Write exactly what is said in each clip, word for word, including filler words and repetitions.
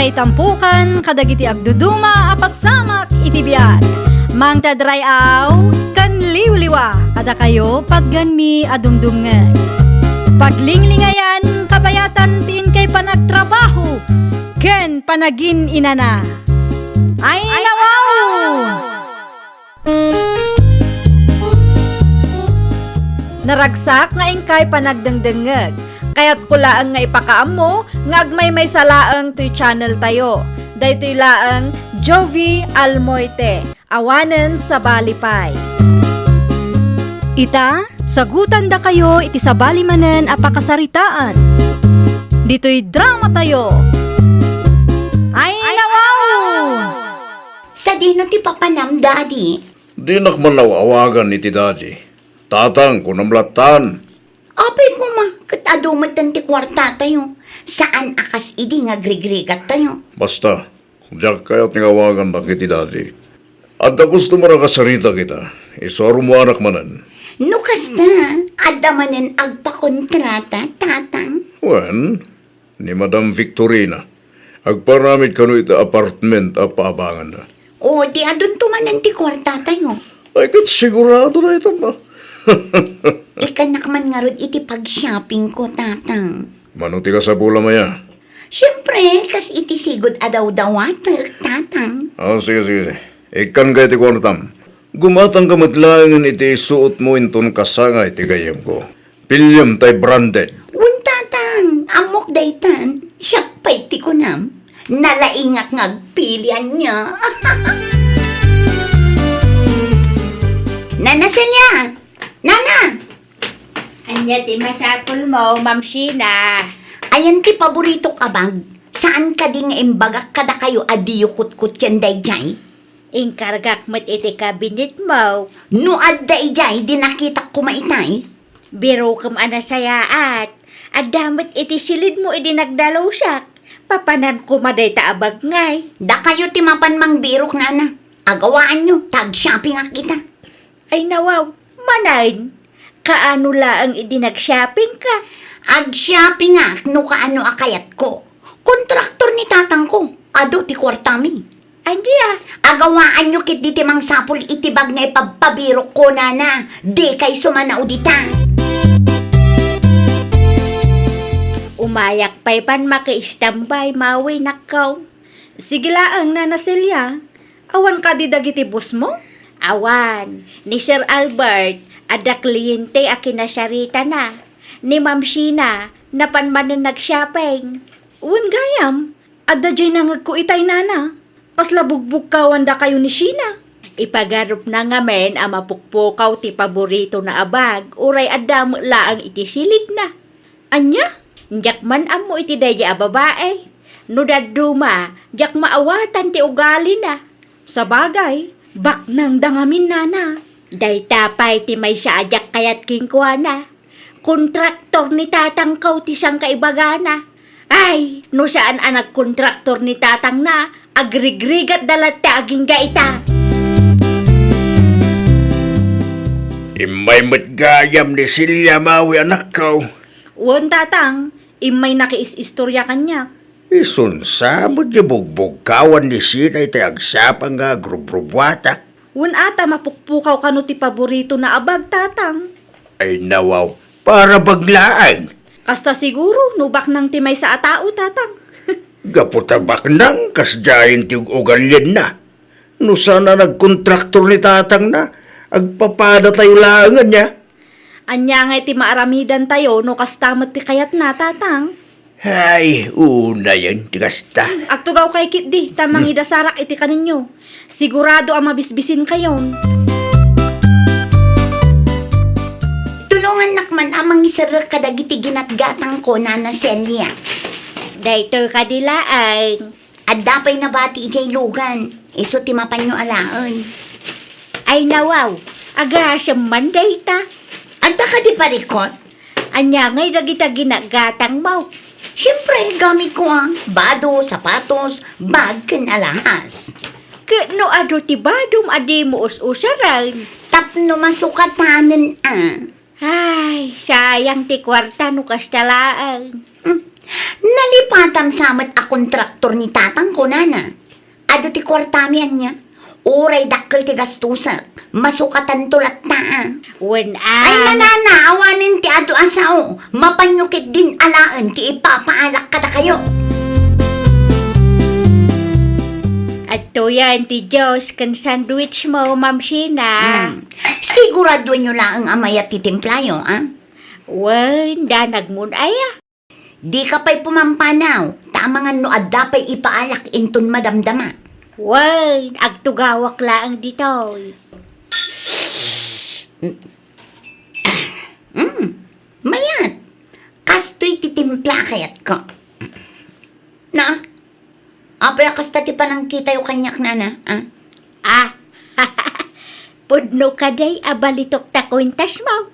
Itampukan kadagiti agduduma a pasamak iti biag. Mangted ray-aw ken liwliwa kadakayo patgenmi a dumdumngeg. Paglinglingayan kabayatan ti inkay panagtrabaho ken panagin-inana. Ay, nawaw! Naragsak nga inkay panagdengdengngeg. Kayatko laeng nga ipakaammo nga agmaymaysa laeng toy channel tayo. Daytoy laeng Jovie Almoite, awanen sabali pay. Ita, sagutandakayo iti sabali manen a pakasaritaan. Ditoy drama tayo. Ay, nawaw! Sadino ti papanam, Daddy? Dinak man aw-awagan iti Daddy. Tatang, kunam lattan. Apay koma, ket adu metten ti kuartatayo. Saan a kas idi nga agrigrigattayo. Basta, diak kayat nga awagannak iti Daddy. Adda customer a kasarita kita. Isu a rummuanak manen. No kasta, adda manen agpakontrata, Tatang? Wen, ni Madam Victorina. Agparamid kano iti apartment a paabanganna. O, di adunto manen ti kuartatayo. Ay, ket sigurado dayta, ma. Ikkannak man ngarud iti pag-shoppingko, Tatang. Mano ti kasapulam aya? Siempre, kas iti sigud a dawdawatek, Tatang. Ah, sige, sige, sige. Ikkanka iti kuartam. Gumatangka met laengen iti isuotmo inton kasangay ti gayyemko. Piliem tay branded. Wen, Tatang, ammok daytan. Siak pay ti kunam. Nalaingak nga agpili ania. Nana Celia! Nana! Ania ti masapulmo, Ma'am Sheena? Ayan ti paboritok a bag. Saan kadi nga imbagak kadakayo a diyo kutkotian daydiay? Inkargak met iti kabinetmo. No adda idiay, di nakitak koma itay. Birokem a nasayaat. Adda met iti silidmo idi nagdalusak. Papanan koma dayta a bag ngay. Dakayo ti mapan mangbirok, Nana. Agawaanyo, ta ag-shoppingak ita. Ay nawaw, manen? Kaano laeng idi nag-shoppingka? Ag-shoppingak no kaano a kayatko. Kontraktor ni tatangko, adu ti kuartami. Ania? Agawaanyo ketdi ti mangsapul iti bag nga ipabpabirokko, Nana. Dikay sumanao dita. Umayak pay pan maki-istambay, mawi, nakkaw. Sige laeng, Nana Celia. Awan kadi dagiti bossmo? Awan. Ni Sir Albert, adda kliyente a kinasaritana. Ni Ma'am Sheena, napan manen nag-shopping. Wen gayam, adda diay nangegko itay, Nana. Kasla bugbugkawan dakayo ni Sheena. Ipagarupna ngamin a mapukpukaw ti paboritona a bag, uray adda met laeng iti silidna. Ania? Diak man ammo iti daydi a babai. No dadduma, diak maawatan ti ugalina. Sabagay, baknangda ngamin, Nana. Dayta pay ti maysa a diak kayat kenkuana. Kontraktor ni tatangko ti sangkaibagana. Ay, no saan a nagkontraktor ni tatangna, agrigrigatda latta agingga ita. Immay met gayam ni Celia, mawi, anakko. Wen, tatang, immay nakiis-istorya kaniak. Isun sa met ti bugbugkawan ni Sheena iti agsapang nga agrubrubuatak. Wen ata mapukpukaw kano ti paboritona a bag, tatang. Ay nawaw, para bag laeng. Kasta siguro no baknang ti maysa a tao, tatang. Gapu ta baknang, kasdiayen ti ug-ugalianna. No saan a nagkontraktor ni tatangna, agpapadatayo laeng ania. Ania ngay ti maaramidantayo no kasta met ti kayatna, tatang? Ay, unayen ti kasta. Agtugawkay ketdi, ta mangidasarak iti kaninyo. Sigurado a mabisbisinkayon. Tulongannak man a mangiserrek kadagiti ginatgatangko, Nana Celia. Daytoy kadi laeng. Adda pay nabati idiay lugan, isu ti mapanyo alaen. Ay nawaw, agasem man dayta. Adda kadi parikot? Ania ngay dagita ginagatangmo? Siempre, gamitko a bado, sapatos, bag, ken alahas. Ket no adu ti badom a dimo us-usaren? Tapno masukatanen a. Ay, sayang ti kuarta no kasta laeng. Hmm, Nalipatam sa met a kontraktor ni tatangko, nana. Adu ti kuartami ania? Uray dakkel ti gastusek, masukatanto latta, a. Wen, a. Ay, nanana, awanen ti adu a sao. Mapanyo ketdin alaen ti ipapaalak kadakayo. Adtoyen ti juice ken sandwich mo, Ma'am Sheena. Hmm. Siguraduenyo laeng a mayat ti timplayo, a? Wen, danagmon aya. Dika pay pumampanaw, ta amangan no adda pay ipaalak inton madamdama. Wen, agtugawak laeng ditoy. Mm, mayat. Kastoy ti timpla kayatko. Na? Apay a kasta ti panangkitayo kaniak, nana, a? Ah, pudno kadi a balitok ta kuentas mo.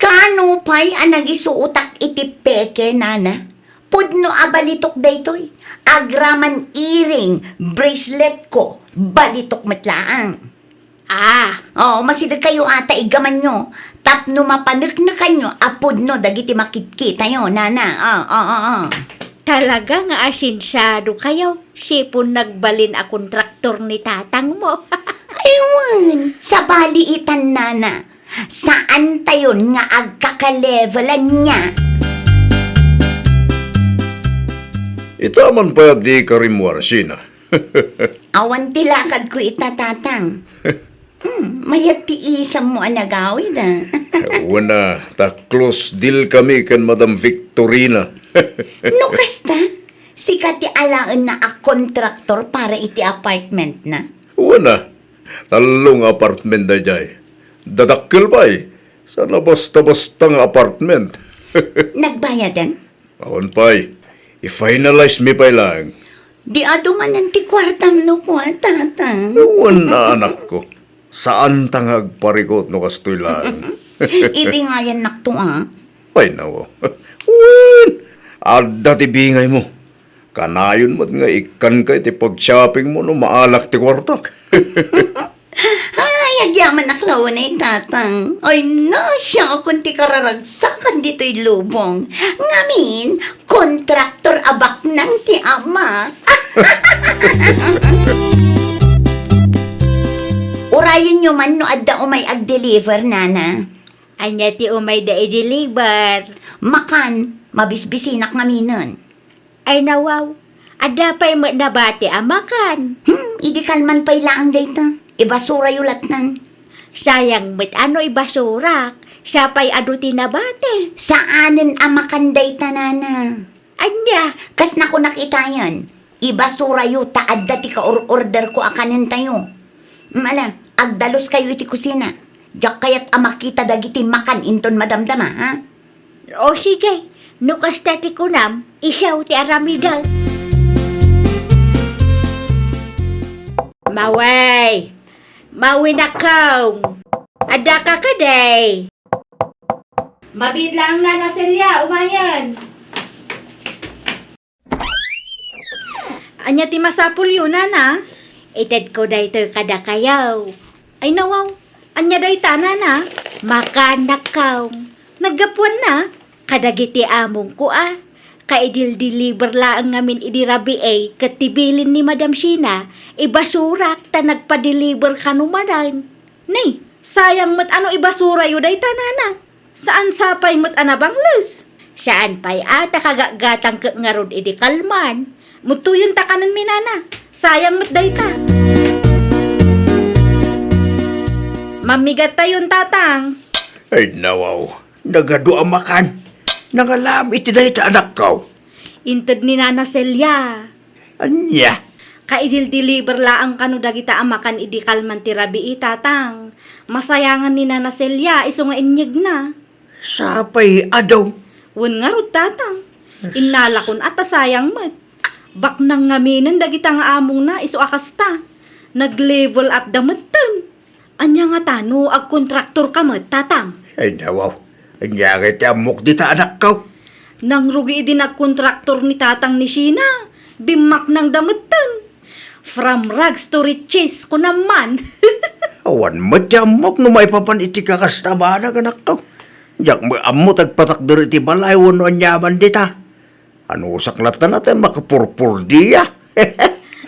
Kaano pay a nagisuotak iti peke, nana? Pudno a balitok daytoy. Agraman earring, bracelet ko, balitok met laeng. Ah. Oo, masidegkayo a ta iggamanyo tapno mapaneknekanyo a pudno dagiti makitkitayo, nana. Oo, oo, oo. Talaga nga asensiado kayo, sipon nagbalin a kontraktor ni tatang mo. Ay, wen, sabali itan, nana. Saantayon nga agkakalevelan niya. Ita man pay a dika rimmuar, Sheena. Awan ti lakadko ita, tatang. Hmm, mayat ti isammo a nagawid, a. Wen a, ta close deal kami ken Madam Victorina. No kasta, sika ti alaenna a kontraktor para iti apartmentna? Wen a, tallo nga apartment daydiay. Dadakkel pay, sana basta-basta nga apartment. Nagbayadan? Awan pay. I-finalize mi pay laeng. Di adu manen ti kuartam no kua, tatang. Wen a, anakko. Saanta nga agparikut no kastoy laeng. Ibingayannakto, a. Ay, nawa. Wen, adda ti bingaymo. Kanayon met nga ikkanka iti pag-shopping mo no maalak ti kuartak. Ay, agyamanak laeng, tatang. Ay, no, siakon ti kararagsakan ditoy lubong. Ngamin, kontraktor a baknang ti ama. Urayenyo man no adda umay ag-deliver, nana. Ania ti umayda i-deliver? Makan, mabisbisinak ngaminen. Ay, nawaw, adda pay met nabati a makan. Hmm, idi kalman pay laeng dayta. Ibasurayo latnan. Sayang met a no ibasurak, sa pay adu ti nabati. Saanen a makan dayta, nana. Ania? Kas nakunak itayen, ibasurayo ta adda ti kaor-orderko a kanentayo. Ala, agdaluskayo iti kusina. Diak kayat a makita dagiti makan inton madamdama, ha? O sige, no kasta ti kunam, isu ti aramidek. Mawi! Mawi, nakkaw! Addaka kadi? Mabiit laeng, Nana Celia, umayen. Ania ti masapulyo, nana? Itedko daytoy kadakayo. Ay, nawaw. Ania dayta, nana? Makanakkaw. Naggapuanna kadagiti amongko a kaidil-deliver laeng ngamin idi rabii ket ti bilin ni Madam Sheena, ibasurak ta nagpa-deliver kano manen. Ni, sayang met a no ibasurayo dayta, nana. Saan sa pay met a nabangles? Saan pay a ta kagatgatang ket ngarud idi kalman. Mudtoyen ta kanenmi, nana. Sayang met dayta. Mammigattayon, tatang. Ay, nawaw. Nagadu a makan. Nangalam iti dayta, anakko. Inted ni Nana Celia. Ania? Kaidil-deliver laeng kano dagita a makan idi kalman ti rabii, tatang. Masayangan ni Nana Celia isu nga inyegna. Sapay a daw. Wen ngarud, tatang. Innalakon a ta sayang met. Baknang ngaminen dagita nga amongna isu a kasta. Nag-level up da metten. Ania ngata no agkontraktor ka met, tatang? Ay, nawaw. Ania ngay ti ammok dita, anakko? Nangrugi idi nagkontraktor ni tatang ni Sheena, bimmaknang da metten. From rags to riches, kunam man. Awan met ti ammok no maipapan iti kakasta a banag, anakko. Diak met ammo ti agpatakder iti balay wenno aniaman dita. Anusak latta ta makapurpurdia.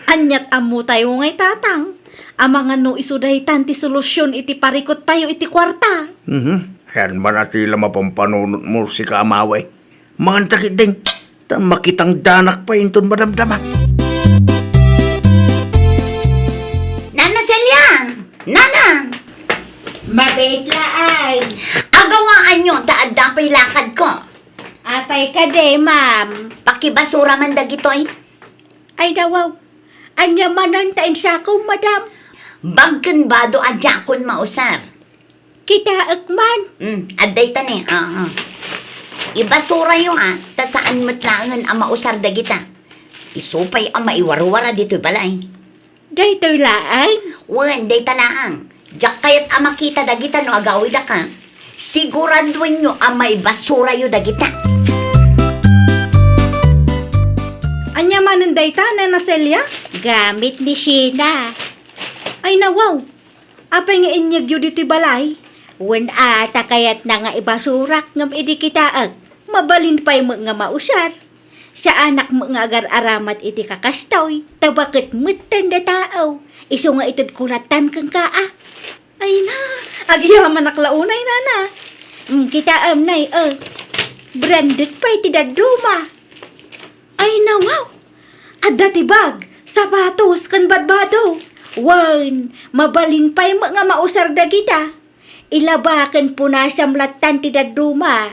Aniat ammo tayo ngay, Tatang. Amangan no isu daytan ti solusion iti parikut tayo iti kuarta. Mhm. Ayan man a ti la mapampanunotmo, sika a Mawi. Manganta ketdin, ta makitangdanak pay inton madamdama. Nana Celia! Nana! Mabait laeng. Agawaanyo ta adda pay lakadko. Apay kadi, ma'am? Pakibasura man dagitoy. Ay, nawaw. Ania manen ta insakom, madam? Bag ken bado a diakon mausar. Kitaek man. Hmm, adda ita ne. Ah, ah. Ibasurayo, ah, ta saan met laengen a mausar dagita. Isu pay a maiwarwara ditoy balay. Daytoy laeng? Wen, dayta laeng. Diak kayat a makita dagita no agawidaka. Siguraduenyo a maibasurayo dagita. Ania manen dayta, Nana Celia? Gamit ni Sheena. Ay, nawaw. Apay nga inyegyo ditoy balay? Wen a, ta kayatna nga ibasurak ngem idi kitaek, mabalin pay met nga mausar. Saanak met nga agar-aramat iti kakastoy, ta baket metten da tao. Isu nga itedko lattan kenka a. Ay na, agyamanak la unay, nana. Mm, kitaem nay, eh. Branded pay ti dadduma. Ay nawaw! Adda ti bag, sapatos, ken badbado. Wen, mabalin pay met nga mausar dagita. Ilaba ken punasam lattan ti dadduma.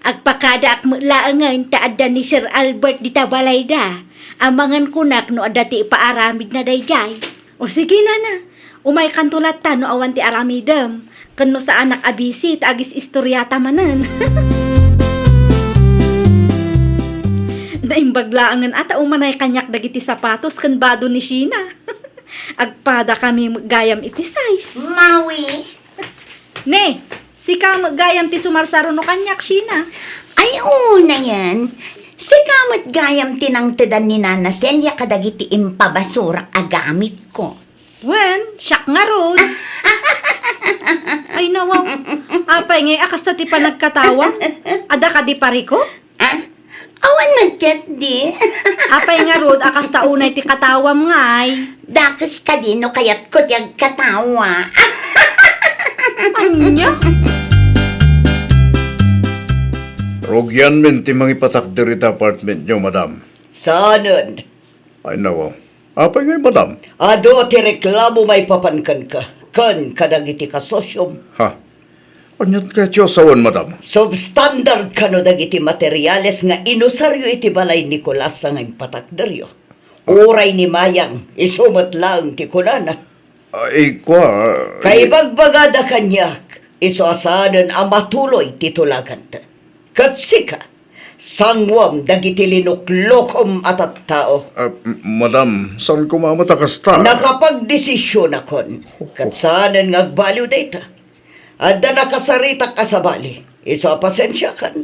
Agpakadaak met laengen ta adda ni Sir Albert dita balayda. Amangan kunak no adda ti ipaaramidna daydiay. O sige, nana. Umaykanto latta no awan ti aramidem. Ken no saanak a busy ta agis-istoriata manen. Naimbag laengen a ta umanay kaniak dagiti sapatos ken bado ni Sheena. Agpadakami met gayam iti size. Mawi. Ne, sika met gayam ti sumarsaruno kaniak, Sheena. Ay, unayen. Sika met gayam ti nangtedan ni Nana Celia kadagiti impabasurak a gamitko. Wen, siak ngarud. Ay, nawaw. Apay ngay a kasta ti panagkatawam? Adda kadi parikut? Ah? Awan met ketdi. Apay ngarud a kasta unay ti katawam ngay? Dakes kadi no kayatko ti agkatawa. Ania? Rugianmin ti mangipatakder iti apartmentyo, madam. Saanen? Ay, nawaw. Apay ngay, madam? Adu ti reklamo maipapan kenka, ken kadagiti kasosiom. Ha? Aniat kayatyo a sawen, madam? Substandard kano dagiti materiales nga inusaryo iti balay ni Nicolas a nga impatakderyo. Uray ni Mayang, isu met laeng ti kunana. Ay, kua, eh, Kaibagbagada kaniak, isu a saanen a matuloy ti tulaganta. Ket sika, sanguam dagiti linuklokom a tattao. Ah, m-, madam, saan koma met a kasta? Nakapagdesisionakon, ket saanen nga agbaliw dayta. Adda nakasaritak a sabali, isu a pasensiakan.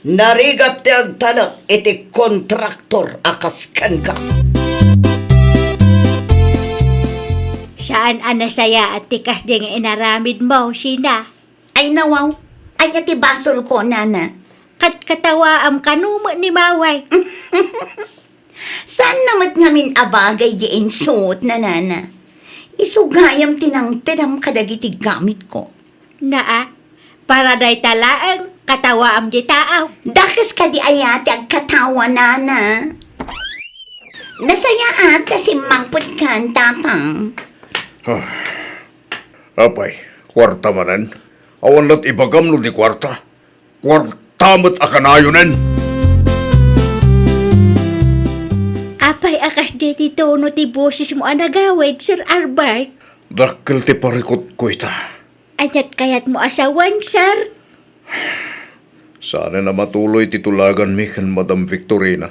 Narigat ti agtalek iti kontraktor a kas kenka. Saan a nasayaat ti kasdi nga inaramidmo, Sheena. Ay, nawaw. Ania ti basolko, nana? Katkatawaam kano met ni Maway. Saanna met ngamin a bagay di insuot, nana. Isu gayam ti nangtedam kadagiti gamitko. Naa, para dayta laeng, katawaam di taaw. Dakes kadi aya ti agkatawa, nana? Nasayaat ta simmangpetkan, tapang. Ah. Apay, kuarta manen? Awan lat ibagam no di kuarta. Kuarta met a kanayonen. Apay a kasdi ti tono ti bosesmo a nagawid, Sir Albert? Dakkel ti parikutko ita. Aniat kayatmo a sawen, sir? Saanen a matuloy ti tulaganmi ken Madam Victorina.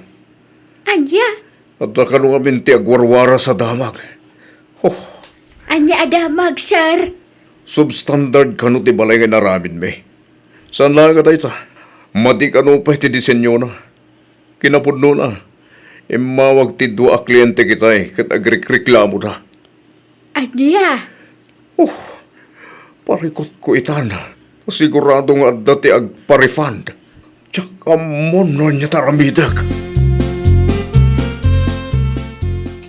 Ania? Adda kano ngamin ti agwarwaras a damag. Oh. Ania a damag, sir? Substandard kano ti balay nga inaramidmi. Saan laeng a dayta, madi kano pay ti disenyona. Kinapudnona, immawag ti dua a kliente kitay ket agrikreklamoda. Ania? Oh, parikutko itan. Sigurado nga adda ti agpa-refund. Diak ammo no ania ti aramidek.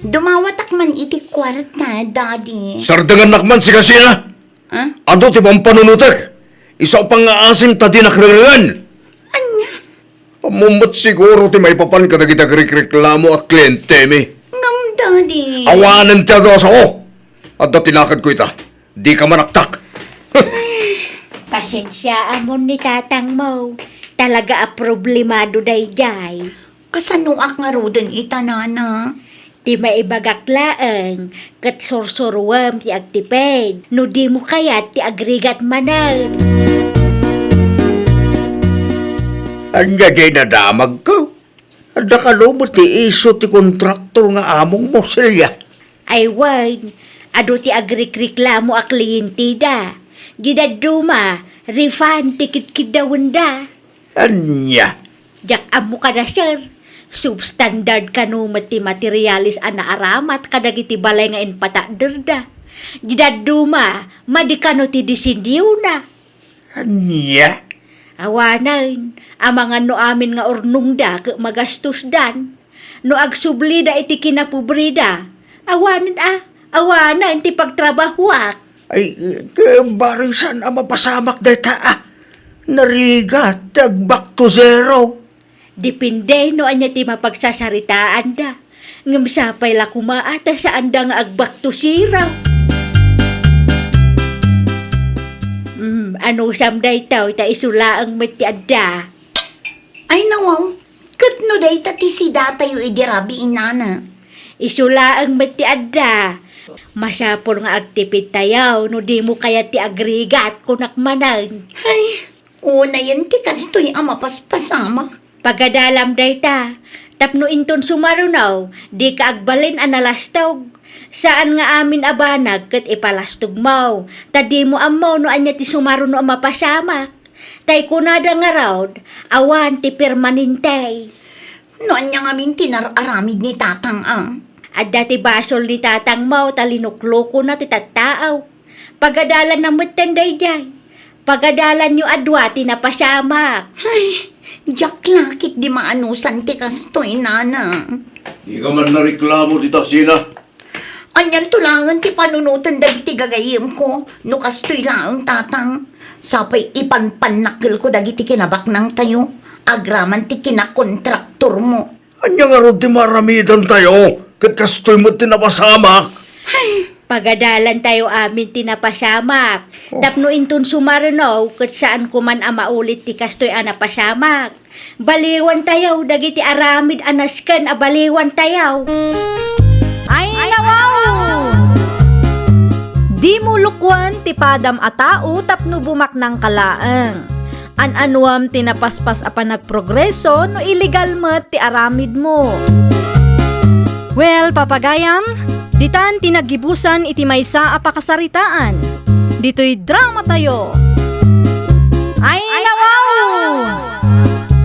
Dumawatak man iti kuarta, Daddy. Sardengannak man, Sina. Ah? Adu ti pampanunotek. Isu pay nga asim ta dinak rerruen. Ania? Ammom met siguro ti maipapan kadagiti agrikreklamo a klientemi. Ngem, Daddy. Awanen ti adu a sao. Adda ti nakadko ita. Dika manaktak. Pasensiaamon ni tatangmo. Talaga a problemado daydiay. Kasanoak ngaruden ita, Nana? Ti maibagak laeng, ket sursuroem ti agtiped, no dimo kayat ti agrigat manen. Ania diay nadamagko? Adda kano met ti isu ti kontraktor nga amongmo, Celia? Ay wen, adu ti agrikreklamo a klienteda. Di dadduma, refund ti kidkiddawenda. Ania? Diak ammo kada, sir. Substandard kano met ti materials a naaramat kadagiti balay nga impatadderda. Di dadduma, madi kano ti disenyona. Ania? Awanen, amangan no amin nga urnongda ket magastosdan. No agsublida iti kinapobreda, awanen a, awanen ti pagtrabahoak. Ay, ket bareng saan a mapasamak dayta a. Narigat ti ag-back to zero. Depende no ania ti mapagsasaritaanda. Ngem sapay la koma a ta saanda nga ag-back to zero. Hmm, anusam daytoy ta isu laeng met ti adda. Ay, nawaw. Ket no dayta ti sidatayo idi rabii, Nana? Isu laeng met ti adda. Masapul nga agtipidtayo no dimo kayat ti agrigat, kunak manen. Ay, unayen ti kastoy a mapaspasamak. Pagadalam dayta, tapno inton sumaruno, dika agbalin a nalastog. Saan nga amin a banag ket ipalastogmo, ta dimo ammo no ania ti sumaruno a mapasamak. Tay kunada ngarud, awan ti permanente. No ania ngamin ti nar-aramid ni tatang a? Adda ti basol ni tatangmo ta linuklukona ti tattao. Pagadalanna metten daydiay. Pagadalanyo a dua ti napasamak. Ay, diak la ketdi maanusan ti kastoy, Nana. Dika man nareklamo dita, Sina. Anianto laengen ti panunoten dagiti gagayyemko no kastoy laeng, Tatang? Sapay ipanpannakkelko dagiti kinabaknangtayo agraman ti kinakontraktormo. Ania ngarud ti maaramidantayo ket kastoy met ti napasamak? Ay! Pagadalantayo amin ti napasamak. Oh. Tapno inton sumaruno ket saanko man a maulit ti kastoy a napasamak. Baliwantayo dagiti aramid a nasken a baliwantayo. Ay, nawaw! Dimo lukuen ti padam a tao tapno bumaknangka laeng. An-anuem ti napaspas a panagprogreso no illegal met ti aramidmo. Well, papagayam, ditan ti naggibusan iti maysa a pakasaritaan. Ditoy dramatayo. Ay, nawaw!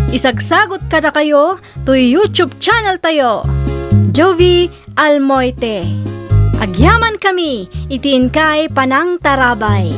Isagsagot kadakayo toy YouTube channel tayo, Jovie Almoite. Agyamankami iti inkay panangtarabay.